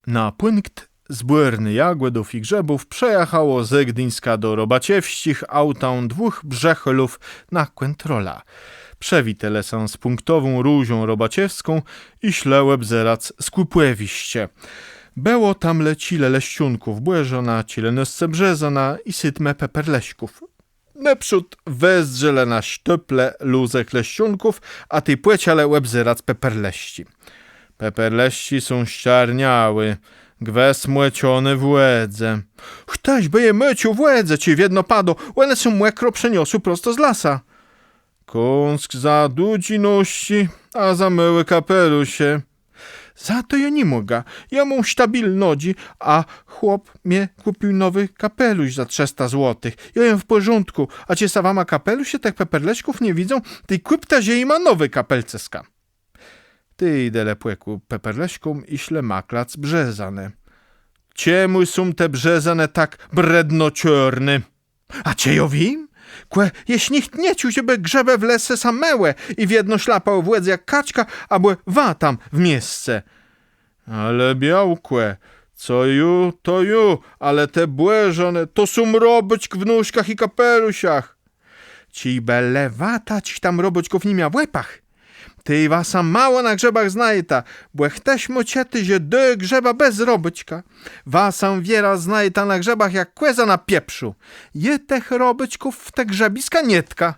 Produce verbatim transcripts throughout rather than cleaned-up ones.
Na pùnkt zbiérny jagòdów i grzëbów przëjachało ze Gduńska do Robaczewsczich autã dwóch brzëchôlów na kòntrolã. Przëwitelë sã z pùnktową Różą Robaczewską i szlë òbzerac skùpòwiszcze. Bëło tam le czile leszczónków bòrzóna, czile nôsce brzezóna i sétmë peperlëszków. Nôprzód wezdrzelë na sztôple lózëch leszczónków, a tej pòczãlë òbzerac peperlëszczi. Peperlëszczi są sczarniałé, gwës mòczoné w wòdze. Chtëż bë je mòcził w wòdze, czej wiedno padô, òne są mòkro przëniosłé prosto z lasa. Kąsk za dłudżé nóżczi, a za môłé kapelusze. Za to jô ni mògã. Jô móm stabilné nodżi, a chłop mie kùpił nowi kapelusz za trzësta złotëch. Jô jem w pòrządkù, a czej sã wama kapelusze tëch peperlëszków nie widzą, tej kùpta że jima nowé kapelcëska. Tej delë pòkù peperlëszkóm i szlë maklac brzezónë. Czemù są te brzezónë tak brëdno czôrné? A czë jô wiém? Kò jesz nicht nie czuł, żebë grzëbë w lese sã mëłë i wiedno szlapałë w wòdze jak kaczka, abò wa tam w miesce. Ale białkò, co ju, to ju, ale te bòrzónë, to są robôczk w nóżkach i kapeluszach. Czejbë le wa taczich tam robôczków ni mia w łepach. Tej wa sã mało na grzëbach znajeta, bò chtëż mô czëté, że dô grzëba bez robôczka. Wa sã wierã znajeta na grzëbach jak kòza na pieprzu. Jô tëch robôczków w te grzëbiska nie tkã.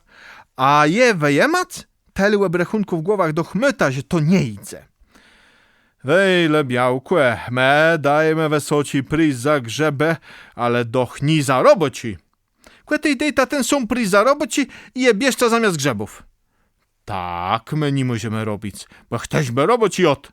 A je wëjimac? Tëli òbrechùnkù w głowach doch môta, że to nie jidze. Wejle, białkò, më dajemë wësoczi priz za grzëbë, ale doch nié za robôczi. Kò tej dôjta ten sóm priz za robôczi i je bierzta zamiast grzëbów. Tak më ni mòżemë robic, bò chtëż bë robôczi jôdł?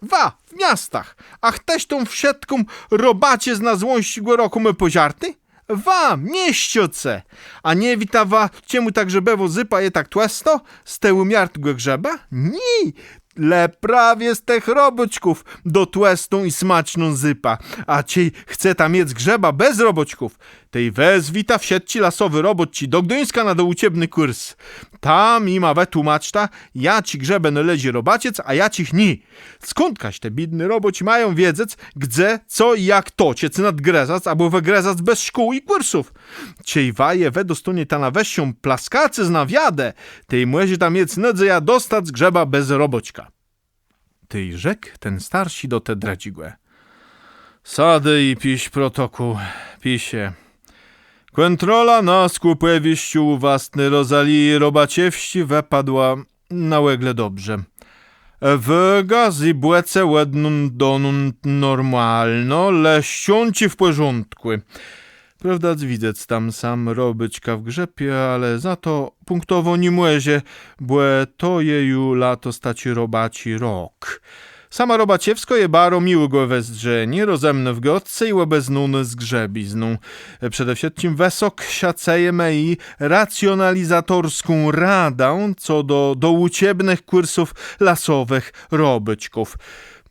Wa w miastach, a chtëż tą wszëtką robaczëznã z łońsczégò rokù mô pòżartą? Wa, mieszczôcë! A nie wiéta wa, czemù ta grzëbòwô zëpa je tak tłëstô? Z tegò miartnégò grzëba? Nié, le prawie z tëch robôczków dô tłëstą i smaczną zëpã. A czej chceta miec grzëba bez robôczków, tej wezwijta wszëtczé lasowé robôczi do Gduńska na doùczebny kùrs. Tam jima wëtłómaczta, jaczé grzëbë nôleżi robaczëc, a jaczich nié. Skądkaż te biédné robôczi mają wiedzec, gdze, co i jak toczëc, nadgrëzac abò wëgrëzac bez szkół i kùrsów? Czej wa je wëdostónieta na wëższą plaskacëznã wiadë, tej mòżeta miec nôdzejã dostac grzëba bez robôczka. Tej rzekł ten starszi do te drëdżégò: Sadôj i pisz protokół. Pisze: Kòntrola na skùpòwiszczu ù wastny Rozalii Robaczewsczi wëpadła na ògle dobrze. Wôga i bòce òdnąd donąd normalno, leszczónczi w pòrządkù. Prôwda, widzec tam sam robôczka w grzëpie, ale za to pùnktowô ni mòże, bò to je ju latos taczi robaczi rok. Sama Robaczewskô je baro miłégò wezdrzeniô, rozëmnô w gôdce i òbeznónô z grzëbizną. Przede wszëtczim wësok szacëjemë ji racjonalizatorską radã co do doùczebnëch kùrsów lasowëch robôczków.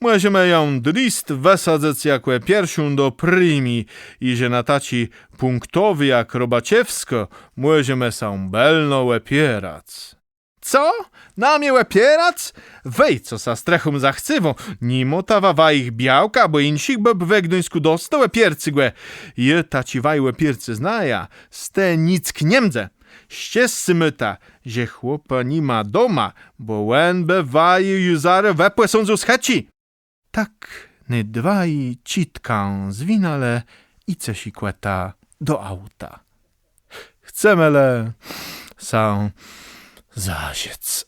Mòżemë jã drist wësadzëc jakò pierszą do premii i że na taczi pùnktowi jak Robaczewskô mòżemë sã bëlno òpierac. Co? Na mie òpierac? Wej, co sã strëchóm zachcéwô, ni môta wa wajich białk abò jinszich bôb we Gduńskù dosc do òpiérczi, gò jô taczi waj òpiérczi znajã, z te nick nie mdze. Szczescé môta, że chłopa ni ma doma, bò òn bë waju ju zarô wëpòsądzył z chëczi. Tak ny dwaj czitkã zwinãlë i cëszi kòta do auta. Chcemë le sã zażëc.